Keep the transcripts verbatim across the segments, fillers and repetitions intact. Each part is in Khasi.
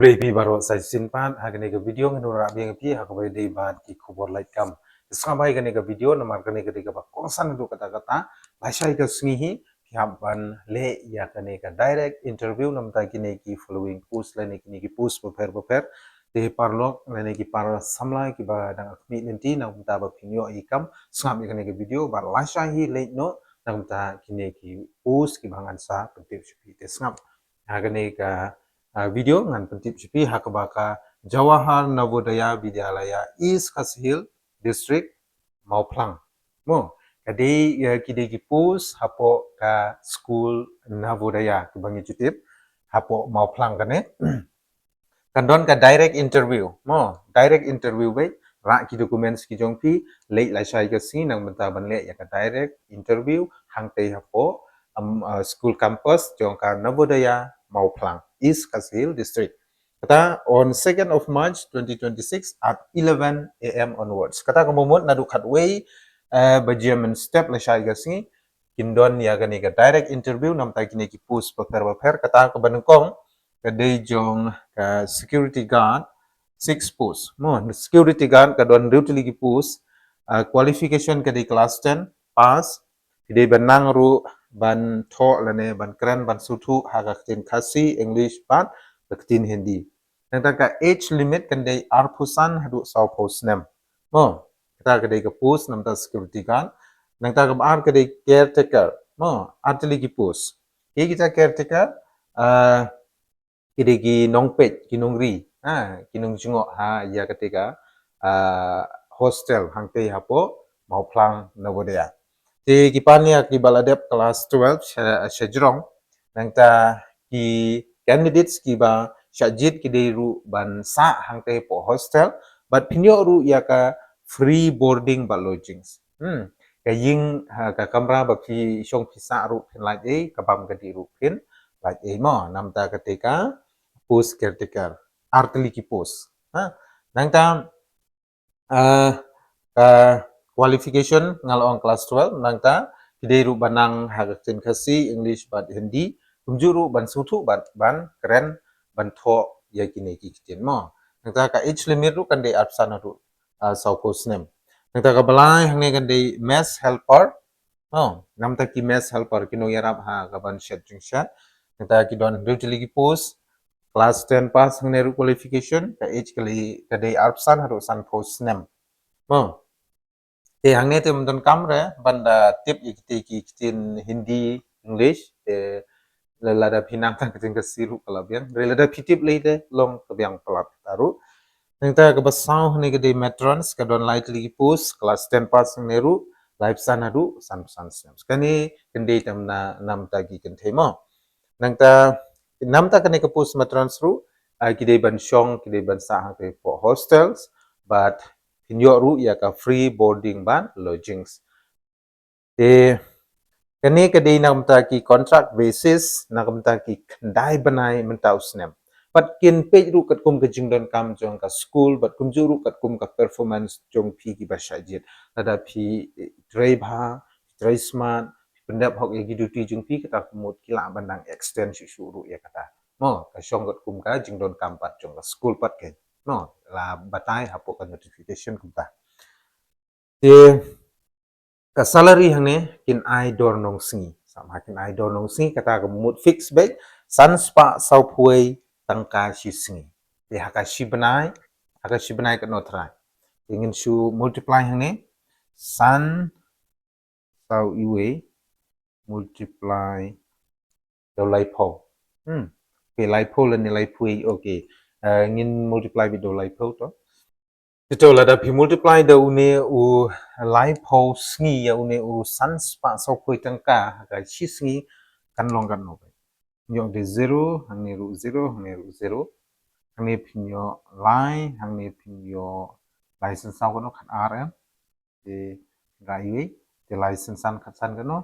Khublei phi baroh sa shisien pat, ha kane ka video ngan wanrah biang ïa phi ha kaba ïadei bad ki khubor lait kam. Te sngap ïa kane ka video namar kane ka dei kaba kongsan haduh katta katta. Lashai ka sngi hi phi hap ban leh ïa kane ka direct interview na bynta kine ki following post lane kine ki post bapher bapher. Te paralok lane ki para samla kiba dang khmih lynti na bynta ba phin ïoh ïa ki kam, sngap ïa kane ka video bad lashai hi leit noh na bynta kine ki post kiba ngan sa pyntip sha phi. Te sngap ha kane ka, ah, video ngan pyntip sha phi ha kaba ka Jawahar Navodaya Vidyalaya, East Khasi Hills District, Mawphlang. Mo, ka dei, eh, ki dei ki post hapoh ka school Navodaya kiba ngi ju tip hapoh Mawphlang kane. Kan don ka direct interview. Mo, direct interview beit, rah ki documents ki jong phi, leit lashai ka sngi na bynta ban leh ïa ka direct interview hangtei hapoh, um, uh, school campus jong ka Navodaya Mawphlang, East Khasi Hills District. Kata on second of March twenty twenty-six at eleven A M onwards. Kata ka mut naduh khatwei, eh, baje mynstep lashai ka sngi kin don ïa kane ka direct interview na bynta kine ki post bapher bapher. Kata kaba nyngkong ka dei jong ka security guard, six post. Mo, security guard ka don hynriew tylli ki post, ah, qualification ka dei class ten pass, ki dei ban nang ruh ban thoh lane ban kren ban sngewthuh ha ka ktien Khasi, English bad ka ktien Hindi. Nangta ka age limit kan dei arphew san haduh sawphew snem. Mo, kata ka dei ka post na bynta security guard. Nangta kaba ar ka dei caretaker. Mo, ar tylli ki post. Ki kita caretaker, ah, ki dei ki nongpeit, ki nongri, ha, ki nongjngoh ha ïa kata ka, ah, hostel hangtei hapoh Mawphlang Navodaya. Te ki pan ïa kiba la dep class twelve sha, sha jrong, nangta ki candidates kiba shah jied ki dei ruh ban sah hangtei hapoh hostel, bad phin ïoh ruh ïa ka free boarding bad lodgings. Hmm. Ka ïing, ha, ka kamra ba phi shong phi sah ruh phin lait ei, ka bam ka dih ruh phin lait ei mo, na bynta kata ka post caretaker. Ar tylli ki post. Ha. Nangta, ah, ka qualification nga la ong class twelve, nangta ki dei ruh ban nang ha ka ktien Khasi, English bad Hindi, kumjuh ruh ban sngewthuh bad ban kren ban thoh ïa kine ki ktien mo. Nangta ka age limit ruh kan dei arphew san ruh, ah, sawphew snem. Nangta kaba lai hangne kan dei mess helper. Oh, na bynta ki mess helper, ki nongïarap ha ka ban shet jingshet. Nangta ki don hynriew tylli ki post, class ten pass hangne ruh qualification, ka age ka dei, ka dei arphew san haduh sanphew snem. Oh. Te hangne te ym donkam re ban da tip ïa kiti ki ktien Hindi, English, te lada phi nang tang ka ktien Khasi ruh ka la biang. Re lada phi tip lei te long ka biang palat ta ruh. Nangta kaba saw hangne ka dei matrons, ka don lai tylli ki post, class ten pass hangne ruh, laiphew san haduh sanphew san snem. Kane kan dei tam na, na bynta ki kynthei mo. Nangta na bynta kane ka post matrons ruh, ah, ki dei ban shong, ki dei ban sah hangtei hapoh hostels, bad phin ïoh ruh ïa ka free boarding bad lodgings. Te kane ka dei na ka bynta ki contract basis, na ka bynta ki khyndai bnai mynta u snem. Bad kin peit ruh katkum ka jingdonkam jong ka skul, bad kumjuh ruh katkum ka performance jong phi kiba shah jied. Lada phi, eh, trei bha, phi trei smart, phi pyndep hok ïa ki duty jong phi, kata ka mut ki lah ban dang extend shuh shuh ruh ïa kata. Mo, ka shong katkum ka jingdonkam pat jong ka skul pat kein. Mo, la batai hapoh ka notification kumta. Te ka salary hangne kin ai dor nongsngi. Sama kin ai dor nongsngi, kata ka mut fix beit, san spah sawphew tyngka shi sngi. Te ha ka shi bnai, ha ka shi bnai katno trai. Te ngin shu multiply hangne, san saw iwei multiply da u laiphew. Hmm. Okay, laiphew lane laiphew, okay. Eh, ngin multiply beit da u laiphew to. Te to lada phi multiply da une u laiphew sngi ïa une u san spah sawphew tyngka ha ka shi sngi kan long katno beit. Phin ïoh de zero, hangne ruh zero, hangne ruh zero. Hangne phin ïoh lai, hangne phin ïoh lai san saw katno, khat ar em. Te rah iwei, te lai san san khat san katno,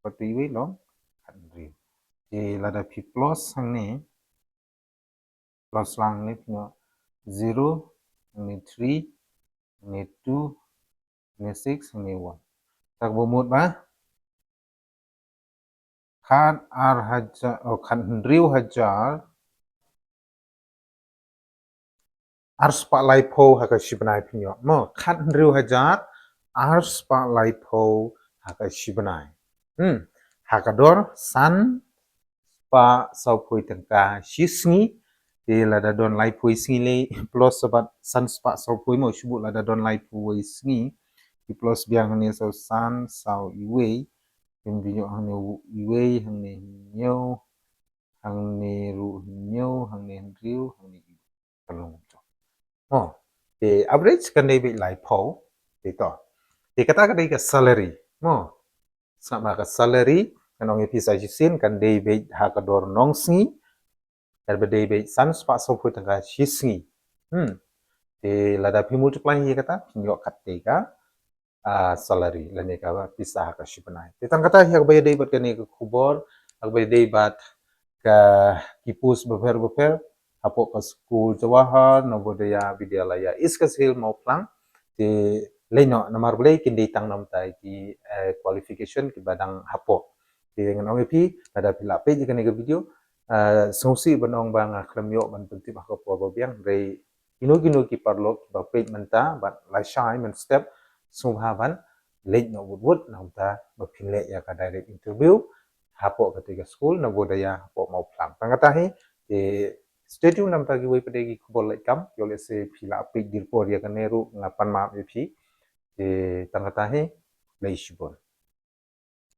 pat iwei long khat hynriew. Te lada phi plus hangne, plus lang hangne phin ïoh zero, hangne three, hangne two, hangne six, hangne one. Kata ka mut ba khat ar hajar, oh, khat hynriew hajar ar spah laiphew ha ka shi bnai, phin ïoh mo, khathynriew hajar ar spah laiphew ha ka shi bnai. Hmm. Ha ka dor san spah sawphew tyngka shi sngi. Te lada don laiphew sngi lei, plus sa bad san spah sawphew mo, shu buh lada don laiphew sngi. Te plus biang hangne saw san, saw iwei. Te phin ïoh hangne iwei, hangne hynñiew, hangne ruh hynñiew, hangne hynriew, hangne iwei. Ka long kumto. Mo, te average kan dei beit laiphew. Te to. Te kata ka dei ka salary mo. Sngap ba ka salary, ngan ong ïa phi sa shisien, kan dei beit ha ka dor nongsngi, kaba dei beit san spah sawphew tyngka shi sngi. Hmm. Te lada phi multiply ïa kata, phin ïoh kat te ka ah, salary lane ka pisa ha ka shi bnai. Te tang kata hi ha kaba ïadei bad kane ka khubor, ha kaba ïadei bad ka ki post bapher bapher hapoh ka skul Jawahar Navodaya Vidyalaya East Khasi Hills Mawphlang. Te lei noh namar balei kin dei tang namta ki, eh, qualification kiba dang hapoh. Te ngan ong ïa phi, lada phi la peit ïa kane ka video, eh, sngewsih ban ong ba nga khlem ïoh ban pyntip ha ka por ba biang, hynrei kino kino ki paralok kiba peit mynta bad lashai mynstep, sngewbha ban leit noh wut wut na kumta ba phin leh ïa ka direct interview hapoh kata ka skul Navodaya hapoh Mawphlang. Tang kata hi, te stay tuned namta kiwei pat de ki khubor leit kam, ïoh lehse phi la peit dei por ïa kane ruh nga pan map ïa phi. Te tang kata hi, lei shibun.